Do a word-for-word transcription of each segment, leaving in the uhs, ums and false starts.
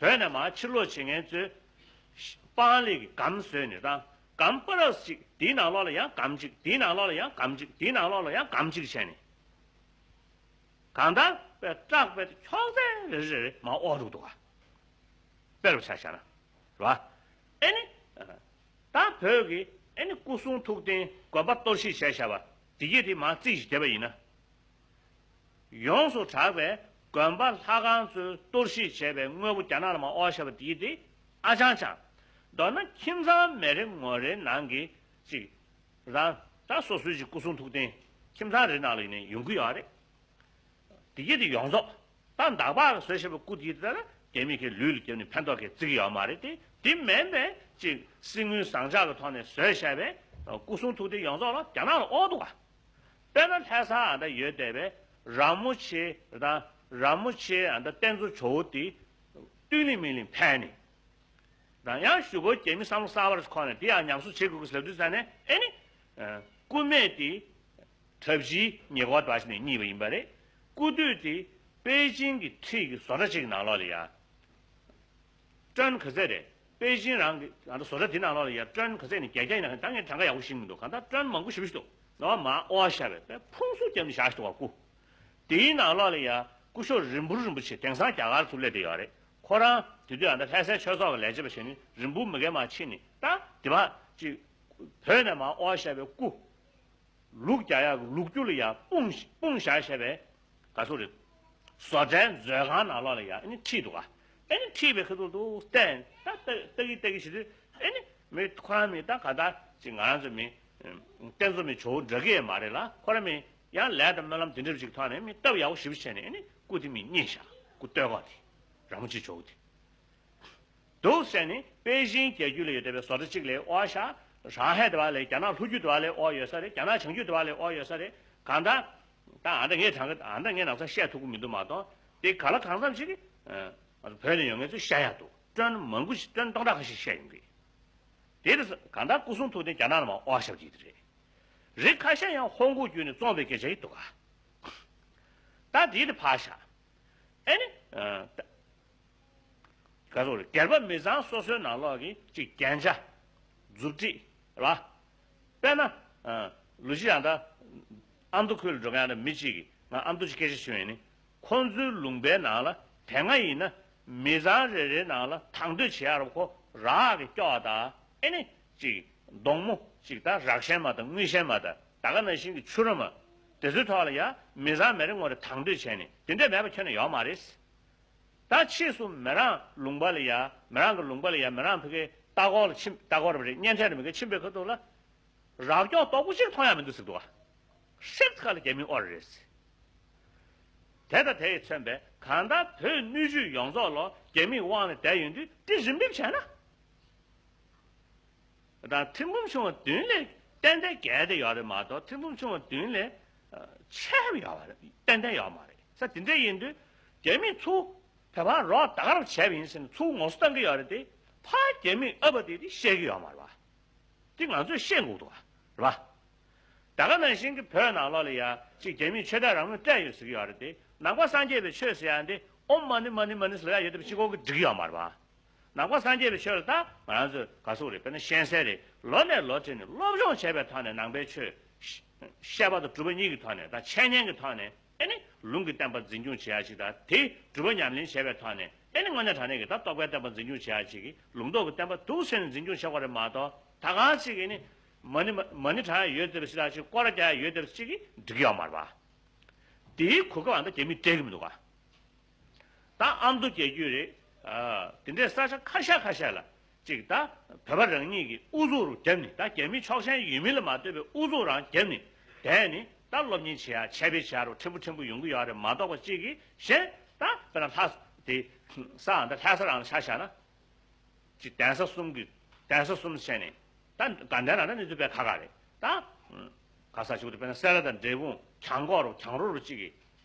བོད་ནས་མར་ཕྱིར་ལོག་བྱེད་མཁན་ཚོས་སྤང་ལེབ་ཀྱི་སྒམ་བཟོས་ནས་དང་སྒམ་པ་རབས་ཤིག་དེའི་ནང་ལོགས་ལ་ཡང་སྒམ་གཅིག་དེའི་ནང་ལོགས་ལ་ཡང་སྒམ་གཅིག་དེའི་ནང་ལོགས་ལ་ཡང་སྒམ་གཅིག་བྱས་ནས། གང་ལྟར་པའི་བཀྲག་པའི་ཁྱོག་ཚད་རེ་རེ་རེ་མར་དབོར་འགྲོ་འདུག་ག་དཔེར་བཞག་བཞག་ན། རེད་བ། ཨེ་ནི། ད་བོད་ཀྱི་ཨེ་ནི་སྐུ་གསུང་ཐུགས་རྟེན་དགོན་པ་གཏོར་བཤིག་བྱས་བཞག་པ་དེ་གྱད་དེ་མར་རྩིས་ཤིག་བསྡད་པ་ཡིན་ན། ཡོངས་སུ་གྲགས་པའི་དགོན་པ་ལྷ་ཁང་ཚོའི་གཏོར་བཤིག་བྱས་པའི་དངོས་པོ་རྒྱ་ནག་ལ་མར་དབོར་བཞག་པ་དེ་གྱད་དེ་ཨ་ཅང་ཅང་། མདོར་ན་ཁྱིམ་ཚང་མི་རེ་ངོ་རེའི་ནང་གི་ཅིག་རང་ད་སོ་སོའི་ཅིག་སྐུ་གསུང་ཐུགས་རྟེན་ཁྱིམ་ཚང་རེའི་ནང་ལ་ཡིན་ནའི་ཡོང་གི་ཡོད་རེད། དེ་གྱད་དེ་ཡོངས་རྫོགས་ད་འདག་པ་ལ་བཟོས་བཞག་པའི་སྐུ་དེ་ལྟར་རྒྱ་མི་གི་ལུས་ལ་བརྒྱབ་ནས་ཕན་ཐོགས་གི་བརྩི་གི་ཡོད་མ་རེད་དེ། དེ་མིན་པའི་ཅིག་གསེར་དངུལ་ཟངས་ལྕགས་ཀྱི་ཐོག་ནས་བཟོས་བཞག་པའི་སྐུ་གསུང་ཐུགས་རྟེན་ཡོངས་རྫོགས་ལ་རྒྱ་ནག་ལ་དབོར་འདུག་ག་དཔེར་ན་ལྷ་ས་ཨ་འདྲ་ཡོད་བསྡད་པའི་ར་མོ་ཆེ་དང་ར་མོ་ཆེ་ཨ་འདྲ་རྟེན་གཙོ་ཇོ་བོ་དེ་བཏུལ་ལིང་མི་ལིང་ཕན་ནས། དང་ཡང་གཞུག་གུ་རྒྱ་མི་བསམ་བློ་གསར་པ་རེ་ཁོ་ནས་དེ་ཡང་ཉམས་གསོ་བྱེད་དགོས་ཀྱི་ལབ་དུས་ཙ་ནས་ཨེ་ནི། སྐུ་སྨད་དེ་གྲྭ་བཞིའི་ཉེ་འཁོར་འདྲ་ཞིག་ནས་རྙེད་པ་ཡིན་པ་རེད། སྐུ་དུད་དེ་པེ་ཅིང་གི་འཁྲིས་ཀྱི་བཟོ་གྲྭ་གཅིག་གི་ནང་ལོགས་ལ་ཡ། ཀྲོན་ག་ཚད་རེད། པེ་ཅིང་རང་གི་ང་ཚོ་བཟོ་གྲྭ་དེ་ནང་ལོགས་ལ་ཡ་ཀྲོན་ག་ཚད་ནས་བརྒྱ་བརྒྱ་ཡིན་ན་ད་ངས་གྲངས་ཀ་ཡག་པོ་ཤེས་ཀྱི་མི་འདུག་གང་ལྟར་ཀྲོན་མང་པོ་ཞེ་པོ་ཞིག་འདུག་ནོར་བ་མར་དབོར་བཞག་པའི་དཔེ་ཕུང་སུ་བརྒྱབ་ནས་བཞག་ཞིག་འདུག་བ་སྐུ། དེའི་ནང་ལོགས་ལ་ཡ་སྐུ་ཞབས་རིན་པོ་རིན་པོ་ཆེ་དེང་སང་རྒྱ་གར་ཚུར་སླེབས་བསྡད་ཡོད་རེད། ཁོ་རང་དེ་དུས་ཨ་ད་ལྷ་སའི་ཆོས་ཚོགས་ཀྱི་ལས་བྱེད་པ་བྱས་ནས་རིན་སྤུངས་མི་སྒེར་མར་ཕྱིན་ནས་ད་དེ་བ་ཅིག་བོད་ནས་མར་དབོར་བཞག་པའི་སྐུ། ལུག་རྒྱག་ཡག་གི་ལུག་རྒྱུ་ལ་ཡ་སྤུངས་སྤུངས་བཞག་བཞག་པའི་ག་ཚོད་རེད། བཟོ་གྲྭའི་མཛོད་ཁང་ནང་ལོགས་ལ་ཡ་ཨ་ནི་ཁྲིད་འདུག་ག་ཨ་ནི་ཁྲིད་པའི་ཁ་ཐུག་ཏུ་བལྟས་ད་ལྟ་ལྟ་གི་ལྟ་གི་བྱེད་དུས་ཨ་ནི་མི་ཁོ་རང་མི་ད་ག་ད་ཅིག་ང་རང་ཚོ་མི་རྟེན་གཙོ་མི་ཇོ་བོ་འདྲ་གི་ཡ་མ་རེད་ལ་ཁོ་རང་མི་ཡང་ལས་དང་སྨོན་ལམ་དེ་འདྲ་ཅིག་ཐོག་ནས་མི་སྟབས་ཡག་པོ་ཞེ་པོ་བྱས་ནས་ཨ་ནི་སྐུ་དེ་མི་རྙེད་བཞག་སྐུ་སྟོད་གོག་དེ་ར་མོ་ཆེ་ཇོ་བོ་དེ། འདུག་ཟེར་ནས་པེ་ཅིང་རྒྱལ་རྒྱུད་ལ་ཡོད་བསྡད་པའི་བཟོ་གྲྭ་གཅིག་ལ་དབོར་བཞག་རང་ཧེ་དེ་བ་ལ་རྒྱ་ནག་ལྷོ་རྒྱུད་དེ་བ་ལ་དབོར་ཡོད་ས་རེད། རྒྱ་ནག་བྱང་རྒྱུད་དེ་བ་ལ་དབོར་ཡོད་ས་རེད། གང་ལྟར་ད་ཨ་འདྲ་ངས་དྲང་གི་ཨ་འདྲ་ངས་ནག་ཚ་བཤད་ཐུབ་ཀྱི་མི་འདུག་མ་གཏོགས་དེ་ག་ལ་གང་འཚམ་ཞིག་གི་བོད་ནས་ཡོང་མཁན་ཚོས་བཤད་ཡག་འདུག་ཀྲོན་མང་པོ་ཞིག་ཀྲོན་སྟོང་ཕྲག་ཁ་ཤས་བཤད་ཡོང་གི་དེ་རེད། གང་ལྟར་སྐུ་གསུང་ཐུགས་རྟེན་རྒྱ་ནག་ལ་མར་དབོར་བཞག་པ་དེ་རེད། རིགས་ཁ་ཤས་ཡང་ཧོང་ཀོང་བརྒྱུད་ནས་བཙོངས་པའི་སྐད་ཆ་ཡིན་འདུག་ག་ད་དེ་དེ་ཕར་བཞག་ཨེ་ནི། ག་ཚོད་རེད། སྒེར་པ་མི་ཚང་སོ་སོའི་ནང་ལོགས་ཀྱི་ཅིག་རྒྱན་ཆ། མཛུབ་ཁྲིད། རེད་བ། དཔེར་ན། ལུ་ཤི་ཡང་ད། ཨ་མདོ་ཁུལ་ལ་འགྲོ་མཁན་ཡང་ད་མི་གཅིག་གིས་ང་ཨ་མདོ་ཅིག་སྐད་ཆ་ཞུས་ཡིན་ནི། ཁོང་ཚོའི་ལུང་པའི་ནང་ལ་དེ་སྔ་ཡིན་ན་མི་ཚང་རེ་རེའི་ནང་ལ་དང་དོད་བྱེད་ཡག་རུ་ཁོ་རག་གི་སྐྱོགས་དང་ཨེ་ནི་ཅིག་མདོང་མོ་ཅིག་ད་རག་ཤན་མ་དང་དངུལ་ཤན་མ་དང་ད་ག་ནང་བཞིན་གྱི་ཆུ་ར་མ། དེ་ཚོའི་ཐོག་ལ་ཡ་མི་ཚང་མི་རེ་ངོ་རེ་དང་དོད་བྱས་ནས་དེ་འདྲས་མེད་པ་ཁྱོན་ནས་ཡོད་མ་རེད། ད་ཕྱིས་སུ་མི་རང་ལུང་པ་ལ་ཡ་མི་རང་གི་ལུང་པ་ལ་ཡ་མི་རང་ཕ་གིའི་ལྟ་སྐོར་ལ་ཕྱིན་ལྟ་སྐོར་རེད་བརྙན་འཕྲིན་རེད་མི་གི་ཕྱིན་པའི་ཁ་ཐུག་ལ་རག་སྐྱོགས་དོག་པོ་གཅིག་མཐོང་ཡ་མི་འདུག་ཟེར་འདུག་བ། ཧྲིབ་ཁ་ལ་རྒྱ་མིའི་དབོར་རེད་ཟེར། དེ་དང་དེ་ཡིས་མཚོན་པའི་གང་ལྟར་བོད་སྣོད་བཅུད་ཡོངས་རྫོགས་ལོ་རྒྱ་མིའི་དབང་ལ་བསྡད་ཡོང་དུས་དེ་རིམ་འགྲེམས་བྱས་ན། དང་ཐེར་འབུམ་ཆུང་བ་བདུན་ལས་ཏན་ཏན་བརྒལ་ཏེ་ཡོད་རེད་མ་གཏོགས་ཐེར་འབུམ་ཆུང་བ་བདུན་ལས་ཆེ་བ་ཡོད་པ་རེད་ཏན་ཏན་ཡོད་མ་རེད་ས། དེ་འདྲ་ཡིན་དུས་རྒྱ་མིས་ཚུར་བོད་པ་རོགས་ད་ག་རང་བྱས་པ་ཡིན་ཟེར་ནས་ཚུར་ངོ་སོ་བཏང་གི་ཡོད་རེད་དེ་ཕར་རྒྱ་མིས་ཨ་ཕ་དེ་དེ་བཤད་ཀྱི་ཡོད་མ་རེད་བ། དེ་ང་ཚོས་ཤེས་དགོས་འདུག་བ། རེད་བ། ད་ག་ནང་བཞིན་གྱི་བོད་ནང་ལོགས་ལ་ཡ་གཅིག་རྒྱ་མིས་ཆོས་དད་རང་མོས་སྤྲད་ཡོད་ཟེར་གྱི་ཡོད་རེད་དེ་ནང་པ་སངས་རྒྱས་པའི་ཆོས་ཟེར་ཡ་འདི་ཨོཾ་མ་ཎི་མ་ཎི་མ་ཎི་ཟེར་ཡ་ཡོད་དེ་གཅིག་པོ་གི་འགྲིག་གི་ཡོད་མ་རེད་བ། ནང་པ་སངས་རྒྱས་པའི་ཆོས་ལ་ད་ང་རང་ཚོས་ག་ཟེར་དགོས་རེད། དཔེར་ན་གཤེན་གསལ་རེད། ལོ་ནས་ལོ་བྱས་ནས་སློབ་སྦྱོང་བྱས་པའི་ཐོག་ནས་ནང་པའི་ཆོས་བཤད་པ་དང་སྒྲུབ་པ་གཉིས་ཀྱི་ཐོག་ནས་དང་འཆད་ཉན་གྱི་ཐོག་ནས་ཨེ་ནི་ལུང་གི་བསྟན་པ་འཛིན་སྐྱོང་བྱེད་ཡ་ཅིག་དང་དེ་སྒྲུབ་པ་ཉམས་ལེན་བྱས་པའི་ཐོག་ནས་ཨེ་ནི་དངོས་གནས་དྲང་གནས་ཀྱི་ད་རྟོགས་པའི་བསྟན་པ་འཛིན་སྐྱོང་བྱེད་ཡ་ཅིག་གི་ལུང་རྟོགས་ཀྱི་བསྟན་པ་འདུག་ཟེར་ནས་འཛིན་སྐྱོང་བྱེད་དགོས་རེད་མ་གཏོགས་ད་གང་ཅིག་གིས་ནི་མ་ཎི་མ་ཎི་བགྲང་ཡ་ཡོད་བསྡད་པ་ཞིག་དང་ཅིག་སྐོར་ར་རྒྱག་ཡ་ཡོད་བསྡད་པ་ཅིག་གིས་འགྲིག་གི་ཡོད་མ་རེད་པ། དེའི་གོ་སྐབས་ཨ་མདོ་རྒྱ་མིས་སྤྲད་ཀྱི་མི་འདུག་ག་ད་ཨ་མདོ་རྒྱལ་རྒྱུད་རེད། དེ་འདྲའི་ས་ཆ་ཁ་ཤས་ཁ་ཤས་ལ་ཅིག་ད་བོད་པ་རང་ཉིད་ཀྱི་ཨུ་ཚུགས་རུ་བརྒྱབ་ནས་ད་རྒྱ་མི་ཕྱོགས་ཞེན་ཡོད་མིན་ལ་མ་ལྟོས་པའི་ཨུ་ཚུགས་རང་བརྒྱབ་ནས་བསྡད་ནས་ད་སློབ་གཉེར་བྱེད་ཡ་འཆད་སྤེལ་བྱེད་ཡ་རུ་ཕྲན་བུ་ཕྲན་བུ་ཡོང་གི་ཡོད་རེད་མ་གཏོགས་པ་གཅིག་གིས་གཞན་ད་དཔེར་ན་ལྷ་དེ་ས་ཨ་ད་ལྷ་ས་རང་ལ་ཆ་བཞག་ན། ཅིག་གདན་ས་གསུམ་གྱི་གདན་ས་གསུམ་བྱས་ནས་ད་དགའ་ལྡན་རང་ད་གནས་ཚུལ་དཔེ་ཁག་ཁག་རེད་ད། ག་ས་ཞིག་དུ་དཔེར་ན་སེ་ར་དང་འབྲས་སྤུངས་གྱང་གོག་རུ་གྱང་རོ་རུ་གཅིག་གིས་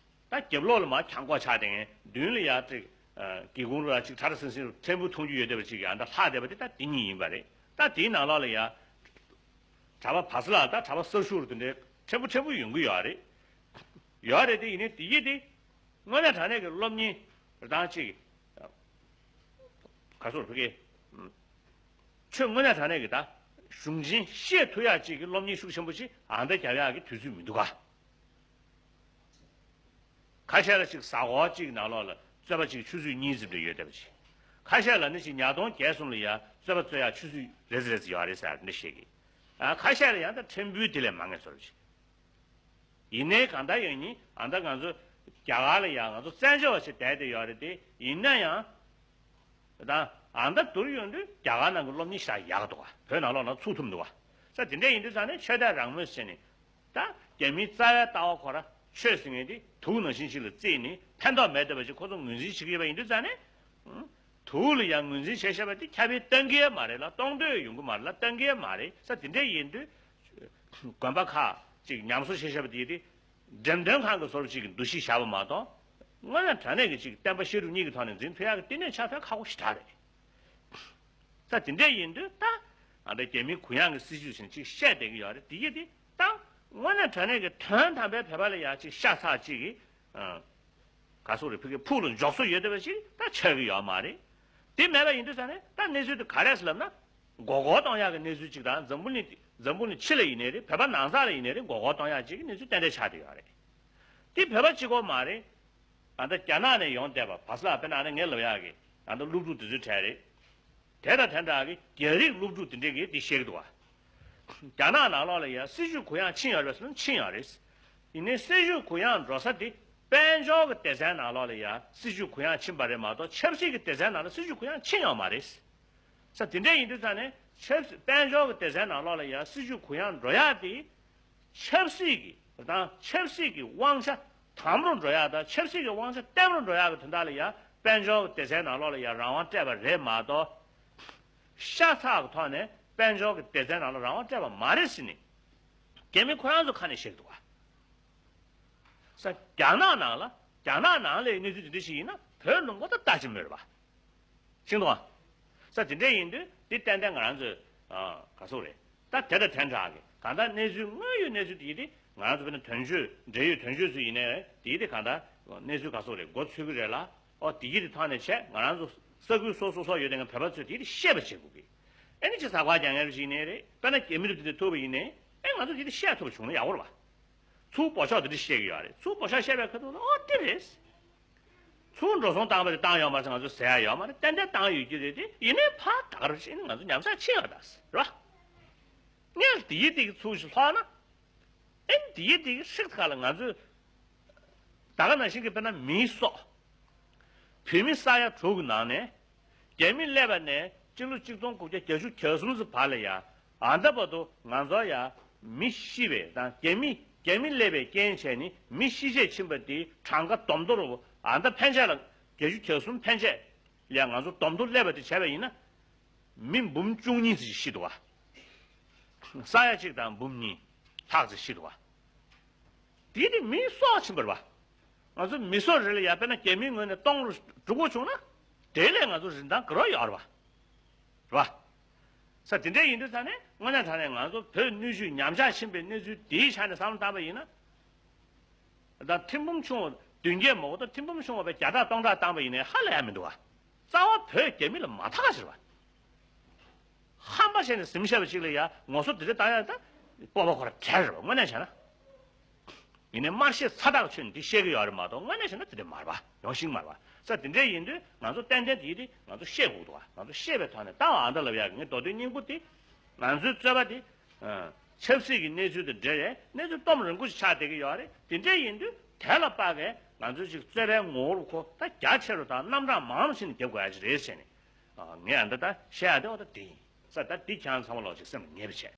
ད་རྒྱབ་ལོགས་ལ་མར་གྱང་གོག་ཆགས་བསྡད་མཁན་མདུན་ལ་ཡ་ཅིག་སྒེའུ་ཁུང་རུ་ལ་ཅིག་ཁྲ་ཁྲ་སིང་སིང་རུ་ཕྲན་བུ་མཐོང་རྒྱུ་ཡོད་བསྡད་པ་ཅིག་གིས་ཨ་ད་ལྷག་བསྡད་པ་དེ་ད་དེ་གཉིས་ཡིན་པ་རེད། ད་དེའི་ནང་ལོགས་ལ་ཡ་གྲྭ་པ་བ་སི་ལ་ད་གྲྭ་པ་གསར་ཞུགས་རུ་དེ་འདྲའི་ཕྲན་བུ་ཕྲན་བུ་ཡོང་གི་ཡོད་རེད། ཡོད་རེད་དེ་ཡིན་ནའི་དེ་ཡིན་དེ། དངོས་གནས་དྲང་གནས་ཀྱི་སློབ་གཉེར་རེ་སྟངས་གཅིག་གི་ ག་སོགས་ཕ་གི། ཨུམ། ཆོས་དངོས་གནས་དྲང་གནས་ཀྱི་ད་གཞུང་ཆེན་བཤད་ཐུབ་ཡག་ཅིག་གི་སློབ་གཉེར་ཤུགས་ཆེན་པོ་ཅིག་ཨ་མདའ་རྒྱབ་ཡག་གི་དུས་ཚོད་མི་འདུག་ག་ཁ་ཤས་ལ་ཅིག་གཟའ་འཁོར་གཅིག་ནང་ལོགས་ལ་རྩོད་པ་ཅིག་ཆུ་ཚོད་གཉིས་ཙམ་རེ་ཡོད་བསྡད་པ་ཅིག་ཁ་ཤས་ལ་ནི་ཅིག་ཉ་སྟོང་བརྒྱད་གསུམ་ལ་ཡ་རྩོད་པ་རྩོད་ཡག་ཆུ་ཚོད་རེ་ཙམ་རེ་ཙམ་ཡོད་རེད་ཟེར་འདི་བཤད་ཀྱི། ཨ། ཁ་ཤས་ལ་ཡང་ད་ཕྲན་བུ་དེ་ལས་མང་ངེས་བཟོ་འདྲ་ཅིག་ཡིན་ནའི་གང་ལྟར་ཡང་ཡིན་ཨ་ད་ང་ཚོ་རྒྱ་གར་ལ་ཡང་ང་ཚོ་བཙན་བྱོལ་བ་ཞིག་བསྡད་བསྡད་ཡོད་རེད་དེ་ཡིན་ན་ཡང་། ད་ཨ་ད་དུར་ཡོང་དུས་རྒྱ་གར་ནང་གི་སློབ་གཉེར་ཤག་ཡག་འདུག་བ་བོད་ནང་ལོགས་ན་ཚུགས་ཐུབ་འདུག་བ། ས་དེ་འདྲ་ཡིན་དུས་ཙང་ནས་ཆོས་དད་རང་མོས་བྱས་ནས་ད་རྒྱ་མིའི་རྩ་བའི་ལྟ་བ་ཁོ་ར་ཆོས་ཟེར་མཁན་དེ་དུག་ནང་བཞིན་ཞིག་ལ་བརྩིས་ནས་ཕན་ཐོགས་མེད་བསྡད་པ་ཞིག་ཁོ་ཚོ་ངོས་འཛིན་བྱེད་ཀྱི་ཡོད་པ་ཡིན་དུས་ཙང་ནས། དུག་ལ་ཡང་ངོས་འཛིན་བྱས་བཞག་པ་དེ་ཁྱབ་སྤེལ་གཏོང་གི་ཡོད་མ་རེད་ལ་གཏོང་འདོད་ཡོང་གི་མ་རེད་ལ་གཏོང་གི་ཡོད་མ་རེད་ས་དེ་འདྲ་ཡིན་དུས། དགོན་པ་ཁག་ཅིག་ཉམས་གསོ་བྱས་བཞག་པ་དེ་དེ། འགྲེམས་སྟོན་ཁང་གི་བཟོ་འདྲ་ཅིག་གི་འདུ་ཤེས་བཞག་པ་མ་གཏོགས། དངོས་གནས་དྲང་གནས་ཀྱི་ཅིག་བསྟན་པ་བཤད་སྒྲུབ་གཉིས་ཀྱི་ཐོག་ནས་འཛིན་ཐུབ་ཡག་གི་བསྟི་གནས་ཆགས་ཐུབ་ཁག་པོ་ཞེ་དྲག་རེད། ས་དེ་འདྲ་ཡིན་དུས་ད། ཨ་འདྲ་རྒྱ་མིའི་གུ་ཡངས་ཀྱི་སྲིད་བྱུས་ཟིན་ཅིག་བཤད་བསྡད་ཀྱི་ཡོད་རེད་དེ་ཡིན་དེ་ད། དངོས་གནས་དྲང་གནས་ཀྱི་དོན་དམ་པའི་བོད་པ་ལ་ཡག་ཅིག་ཤ་ཚ་ཅིག་གི། ག་སོགས་རེད་ཕ་གི་ཕུགས་ལ་འཇོག་སོ་ཡོད་བསྡད་པ་ཞིག་ད་ཆགས་ཀྱི་ཡོད་མ་རེད། དེ་མེད་པ་ཡིན་དུས་ཙང་ནས་ད་གནས་ཚུལ་དེ་ག་རེ་ཟེར་ལབ་ན། མགོ་སྐོར་གཏོང་ཡག་གི་གནས་ཚུལ་ཅིག་དང་འཛམ་བུ་གླིང་འཛམ་བུ་གླིང་ཕྱི་ལ་ཡིན་ནའི་རེད་བོད་པ་ནང་ས་ལ་ཡིན་ནའི་རེད་མགོ་སྐོར་གཏོང་ཡག་ཅིག་གི་གནས་ཚུལ་ཏན་ཏན་ཆགས་བསྡད་ཡོད་རེད། དེ་བོད་པ་གཅིག་པོ་མ་རེད། ད་ལྟ་རྒྱ་ནག་ནས་ཡོང་བསྡད་པ་བ་ས་ལ་དཔེར་ན་ཨ་ནི་ངས་ལབ་ཡག་གི་ད་ལྟ་སློབ་ཕྲུག་དེ་ཚོའི་གྲས་རེད། དེ་དང་དེ་འདྲ་གི་རྒྱ་རིགས་སློབ་ཕྲུག་དེ་འདྲས་ཀྱིས་དེ་བཤད་ཀྱི་འདུག་བ། རྒྱ་ནག་ནང་ལོགས་ལ་ཡང་སྲིད་བྱུས་གུ་ཡངས་ཕྱིན་ཡོད་རེད་ཟེར་ན་ཕྱིན་ཡོད་རེད། ཡིན་ནའི་སྲིད་བྱུས་གུ་ཡངས་འགྲོ་ས་དེ་དཔལ་འབྱོར་གྱི་སྡེ་ཚན་ནང་ལོགས་ལ་ཡང་སྲིད་བྱུས་གུ་ཡངས་ཕྱིན་པ་རེད་མ་གཏོགས་ཆབ་སྲིད་ཀྱི་སྡེ་ཚན་ནང་ལ་སྲིད་བྱུས་གུ་ཡངས་ཕྱིན་ཡོད་མ་རེད། ས་དེ་འདྲས་ཡིན་དུས་ཙང་ནས་ཆབ་སྲིད་དཔལ་འབྱོར་གྱི་སྡེ་ཚན་ནང་ལོགས་ལ་ཡང་སྲིད་བྱུས་གུ་ཡངས་འགྲོ་ཡག་དེ། ཆབ་སྲིད་ཀྱི་དང་ཆབ་སྲིད་ཀྱི་དབང་ཆ་དམ་རུ་འགྲོ་ཡག་དང་ཆབ་སྲིད་ཀྱི་དབང་ཆ་བརྟན་རུ་འགྲོ་ཡག་གི་དོན་དག་ལ་ཡང་དཔལ་འབྱོར་གྱི་སྡེ་ཚན་ནང་ལོགས་ལ་ཡང་རང་དབང་སྤྲད་པ་རེད་མ་གཏོགས། ཤ་ཚ་གི་ཐོག་ནས་དཔལ་འབྱོར་གྱི་སྡེ་ཚན་ནང་ལ་རང་དབང་སྤྲད་པ་མ་རེད་ཟེར་ནས། རྒྱ་མི་ཁོ་རང་ཚོ་ཁ་ནས་བཤད་ཀྱི་འདུག་བ། ས་རྒྱ་ནག་ནང་ལ་རྒྱ་ནག་ནང་ལ་གནས་ཚུལ་དེ་འདྲ་ཞིག་ཡིན་ན་བོད་ལུང་པ་ད་ལྟ་ཅི་མོད་རེད་བ། ཤེས་སོང་ང་། ས་དེ་འདྲ་ཡིན་དུས་འདི་ཏན་ཏན་ང་རང་ཚོས་ཨ་ག་སོག་རེད། ད་དེ་དང་དེ་འདྲ་གི་གང་ལྟར་གནས་ཚུལ་དངོས་ཡོད་གནས་ཚུལ་དེ་ཡིན་དེ་ང་རང་ཚོ་བོད་ནང་དོན་གཅོད་འབྲེལ་ཡོད་དོན་གཅོད་ཚོ་ཡིན་ནའི་དེ་ཡིན་དེ་གང་ལྟར་གནས་ཚུལ་ག་སོག་རེད་མགོ་ཚོད་ཀྱི་རེད་ལ་ཨོ་དེ་ཡིན་དེ་ཐོག་ནས་བྱས་ང་རང་ཚོ་ས་ཁུལ་སོ་སོ་སོ་ཡོད་དེ་ང་བོད་པ་ཚོས་དེ་ཡིན་དེ་ཤེས་པ་བྱེད་དགོས་གི། ཨེ་ནི་ཅི་ཟ་ཁ་རྒྱག་མཁན་རེ་ཞིག་ཡིན་ནའི་རེད་དཔེར་ན་རྒྱ་མི་རུ་དེ་འདྲ་ཐུག་པ་ཡིན་ནའི་ཨེ་ང་ཚོ་དེ་ཡིན་དེ་ཤེས་ཐུབ་པ་བྱུང་ན་ཡག་པོ་རེད་བ། ཚུར་འབོ་ཤོག་དེ་འདྲ་བཤད་ཀྱི་ཡོད་རེད། ཚུར་འབོ་ཤོག་བཤད་པའི་ཁ་ཐུག་ལ་ཨོ་དེ་རེད། ཚུར་འགྲོ་སོང་བཏང་བ་དེ་བཏང་ཡོད་མ་རེད་ང་ཚོ་ཟེར་ཡ་ཡོད་མ་རེད་ཏན་ཏན་བཏང་ཡོད་ཀྱི་རེད་དེ་ཡིན་ནའི་ཕར་ད་ག་རེ་བྱས་ནས་ང་ཚོ་ཉམས་ཆག་ཕྱིན་ཡོད་ད་ཟེར་རེད་བ། ངས་དེ་ཡི་དེ་གི་ཚུར་ཞིག་ལྷག་ན་ཨེ་དེ་ཡི་དེ་གི་ཧྲིག་ཐག་ལ་ང་ཚོས་ད་ག་ནང་བཞིན་གྱི་དཔེར་ན་མིའི་སྲོག་བོད་མི་ས་ཡ་དྲུག་གི་ནང་ནས། རྒྱ་མི་སླེབས་པ་ནས་སྤྱི་ལོ་གཅིག་སྟོང་དགུ་བརྒྱ་བརྒྱད་ཅུ་གྱ་གསུམ་ཙམ་བར་ལ་ཡ། ཨ་ད་བར་དུ་ང་ཚོ་ཡ་མི་ཤི་བའི་དང་རྒྱ་མི་རྒྱ་མི་སླེབས་པའི་རྐྱེན་བྱས་ནས་མི་ཤི་རྗེས་ཕྱིན་པ་དེ་གྲངས་ཀ་བསྡོམས་ཐོག་རུ་ཨ་ད་ཕན་ཆད་ལ་བརྒྱད་ཅུ་གྱ་གསུམ་ཕན་ཆད་ལ་ང་ཚོ་བསྡོམས་ཐོག་སླེབས་པ་དེ་བྱས་པ་ཡིན་ན། མི་འབུམ་བཅུ་གཉིས་ཙམ་ཤི་འདུག་བ། ས་ཡ་གཅིག་དང་འབུམ་གཉིས་ལྷག་ཙམ་ཤི་འདུག་བ། དེ་དེ་མིའི་སྲོག་ཕྱིན་པ་རེད་བ། ང་ཚོ་མི་སྲོག་རེ་ལ་ཡ་དཔེར་ན་རྒྱ་མིའི་ངོས་ནས་གཏོང་རུ་འགྲོ་དགོས་བྱུང་ན། དེ་ལས་ང་ཚོ་རིན་ཐང་ག་རེ་ཡོད་རེད་བ། རེད་བ། ས་དེ་འདྲ་ཡིན་དུས་ས་ནས་དངོས་གནས་དྲང་གནས་ང་ཚོ་བོད་སྣོད་བཅུད་ཉམས་ཆག་ཕྱིན་པའི་གནས་ཚུལ་དེའི་ཆ་ནས་བསམ་བློ་བཏང་པ་ཡིན་ན། ད་ཐེར་འབུམ་ཆུང་བ་བདུན་བརྒྱ་མ་གཏོགས་ཐེར་འབུམ་ཆུང་བ་བའི་བརྒྱ་ཕྲག་སྟོང་ཕྲག་བཏང་པ་ཡིན་ནའི་ཧ་ལས་ཡ་མི་འདུག་བ། རྩ་བ་བོད་རྒྱ་མི་ལ་མ་ཐག་ཟེར་བ། ཧམ་པ་བྱས་ནས་ཟིན་བཤད་པ་ཅིག་ལ་ཡ་ངོ་སོ་དེ་འདྲ་བཏང་ཡ་ད་སྤོབས་པ་ཁོ་ར་བྲལ་རེད་བ་དངོས་གནས་བྱས་ན། ཡིན་ནའི་དམར་གཞས་ཚ་ཐག་ཆོད་ནས་འདི་བཤད་ཀྱི་ཡོད་རེད་མ་གཏོགས་དངོས་གནས་བྱས་ན་དེ་འདྲ་མ་རེད་བ་ཡོང་ཤིང་མ་རེད་བ་ས་དེ་འདྲ་ཡིན་དུས་ང་ཚོ་ཏན་ཏན་དེ་ཡིན་དུས་ང་ཚོ་བཤད་དགོས་འདུག་བ་ང་ཚོ་བཤད་པའི་ཐོག་ནས་ད་འོ་ཨ་མདའ་ལབ་ཡག་གི་ངའི་མདོ་དོན་སྙིང་པོ་དེ་ང་ཚོའི་རྩོད་པ་དེ། ཆབ་སྲིད་ཀྱི་གནས་ཚུལ་དང་འབྲེལ་བའི་གནས་ཚུལ་སྟོབས་རིང་པོ་ཞིག་ཆགས་བསྡད་ཀྱི་ཡོད་རེད། དེ་འདྲ་ཡིན་དུས་དེ་ལ་དཔག་གིས་ང་ཚོའི་ཅིག་རྩོད་པའི་ངོ་བོར་ཁོ་ད་རྒྱ་ཆེ་རུ་དང་རྣམ་གྲངས་མང་རུ་ཕྱིན་ནས་རྒྱབ་དགོས་ཡ་ཅིག་རེད་ཟེར་ནས། ངས་ཨ་འདྲ་ད་བཤད་ཡ་དེ་འོ་ད་དེ་ཡིན་ས་ད་འདི་ཁྱེད་རང་ཚང་མ་ལོག་ཅིག་སེམས་ལ་ངེས་པ་བྱས།